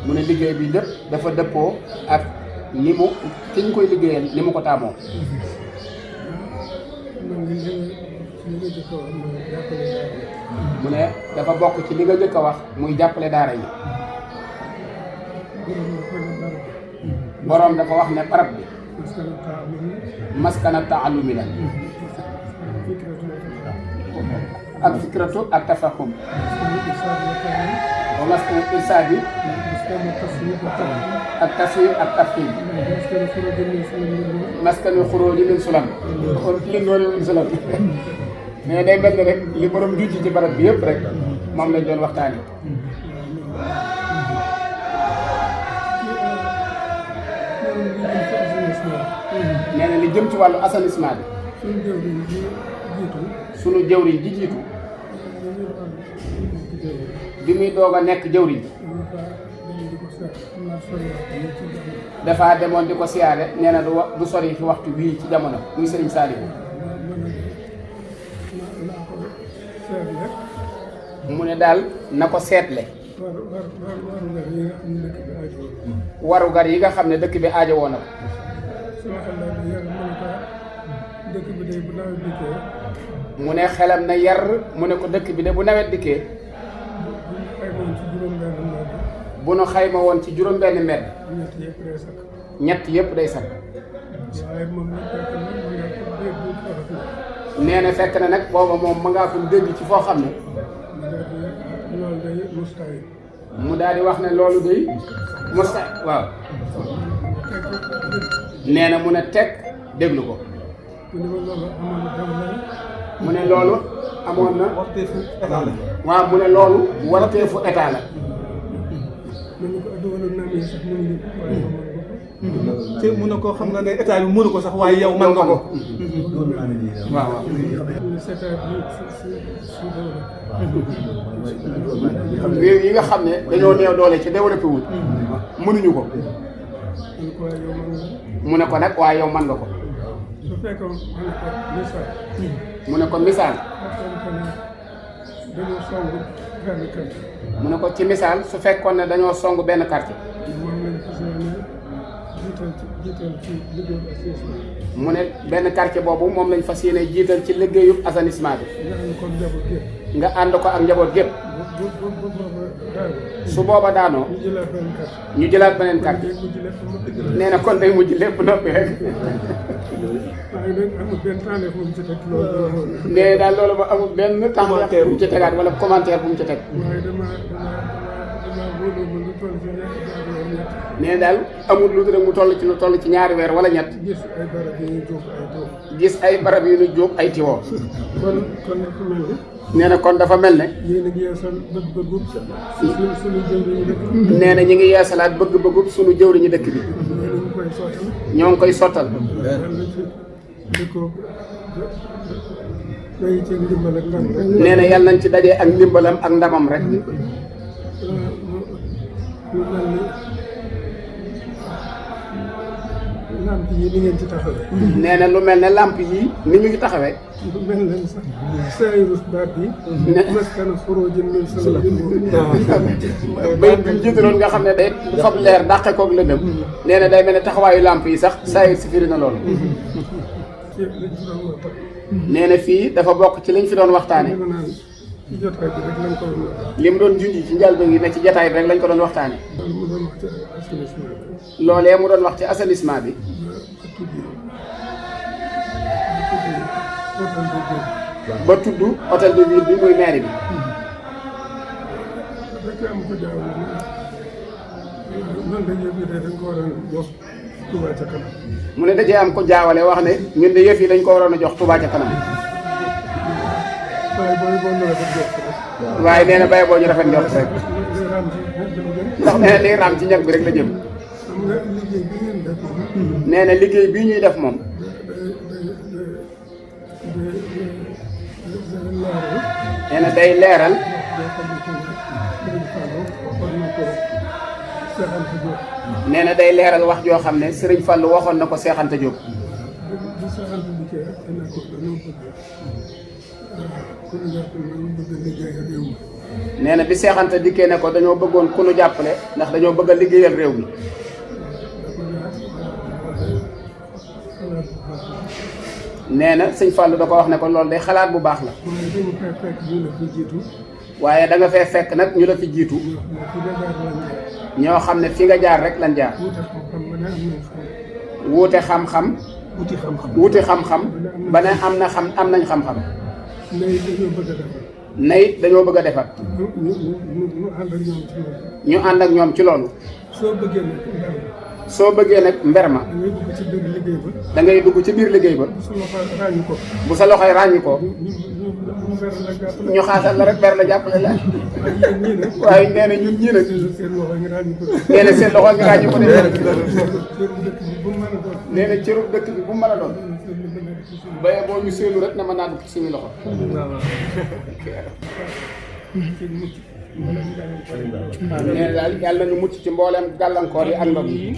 mu ne liggéey bi lépp dafa dëppoo ak ni mu ki ñu koy liggéeyal ni mu ko taamoo. mu ne dafa bokk ci li nga jëkk a wax muy jàppale daara yi. boroom dafa wax ne barab bi maskana taalumi la ak fikratu ak tafahum wa maskana irsaadi ak taswir ak tafhim maskanu xuróoji min sulam kon li noonu min sulam mais day mel ni rek li borom juuti ci barab bi yëpp rek moom lañ doon waxtaane. nee na li jëm ci wàllu assainissement bi sunu jëwriñ ji jiitu bi muy doog a nekk jëwriñ dafa demoon di ko siyaare nee na du sori ci waxtu wii ci jamono muy Sëriñ Saliou mu ne daal na ko seetle warugar yi nga xam ne dëkk bi aajo woon na ko. mu ne xelam na yar mu ne ko dëkk bi de bu nawet dikkee bu nu xayma woon ci juróom-benn mbedd ñett yëpp day sakk. nee na fekk na nag booba moom ma ngaa ko dégg ci foo xam ne mu daal di wax ne loolu day musta waaw nee na mu ne teg déglu ko mu ne loolu amoon na waaw mu ne loolu warteefu état la. te mun na koo xam nga ne état bi mënu ko sax waaye yow mën nga ko. waaw waaw. réew yi nga xam ne dañoo néew doole ci développé wul mënuñu ko. mu ne ko nag waaye yow mën nga ko. mu ne ko misaal. mu ne ko ci misaal su fekkoon ne dañoo song benn quartier. mu ne benn quartier boobu moom lañ fas yéene jiital ci liggéeyu assainissement bi. nga ànd ko ak njaboot gépp. su booba daanoo. ñu jëlaat beneen quartier. nee na kon day mujj lépp noppi rek. nee daal loolu ba amul benn temps bu mu ci tegaat wala commentaire bu mu ci teg. nee daal amul lu dul mu toll ci ñaari weer wala ñett. gis ay barab yu ñu jóg ay tiwo. nee na kon dafa mel ne. nee na ñu ngi yeesalaat bëgg-bëggub sunu jëwriñu dëkk bi. ñoo ngi koy sottal. nee na yàlla nañ ci dajee ak ndimbalam ak ndamam rek. lamp yi ni ngeen ci taxawee. nee na lu mel ne lamp yi ni ñu ngi taxawee. lu mel ne sax saayirus baat bi. maskana xuróojin min salabin. bay bi mu jiitaloon nga xam ne day fab leer dàqe koog lëndëm. nee na day mel ne taxawaayu lamp yi sax saayir si firi na loolu. nee na fii dafa bokk ci liñ fi doon waxtaane. li mu doon junj ci njëlbéen gi ne ci jotaay bi rek lañ ko doon waxtaane. loolee mu doon wax ci assainissement bi. ba tudd hôtel de ville bi muy mairie bi. mu ne dajee am ko jaawale wax ne ñun de yëf yi dañ ko waroon a jox Touba ca kanam. waaye nee na bay boo ñu rafet njort rek. ndax nee na liy raam ci ñag bi rek la jëm. nee na liggéey bii ñuy def moom. nee na day leeral. nee na day leeral wax joo xam ne Serigne Fallou waxoon na ko Cheikh Anta Diop. nee na bi seexante dikkee ne ko dañoo bëggoon ku nu jàppale ndax dañoo bëgg a liggéeyal réew mi. nee na sëñ Fallou da ko wax ne ko loolu day xalaat bu baax la. waaye da nga fee fekk nag ñu la fi jiitu. ñoo xam ne fi nga jaar rek lan jaar. wuute xam-xam. wuti xam-xam. ba ne am nañ xam-xam. nay dañoo bëgg a defar. ñu ànd ak ñoom ci loolu. soo bëggee nag mber ma. da ngay dugg ci biir liggéey ba. bu sa loxoy ràññi ko. ñu xaasal la rek ber la jàppale la. waaye nee na ñun ñii nag. nee na seen loxo ngi ràññi ko de. nee na cërub dëkk bi bu mu mën a doon. baye boo ñu seenu rek ne mën naa dugg ci suñu loxo. nee na daal yàlla nañu mucc ci mbooleem gàllankoor yi ak ndog yi.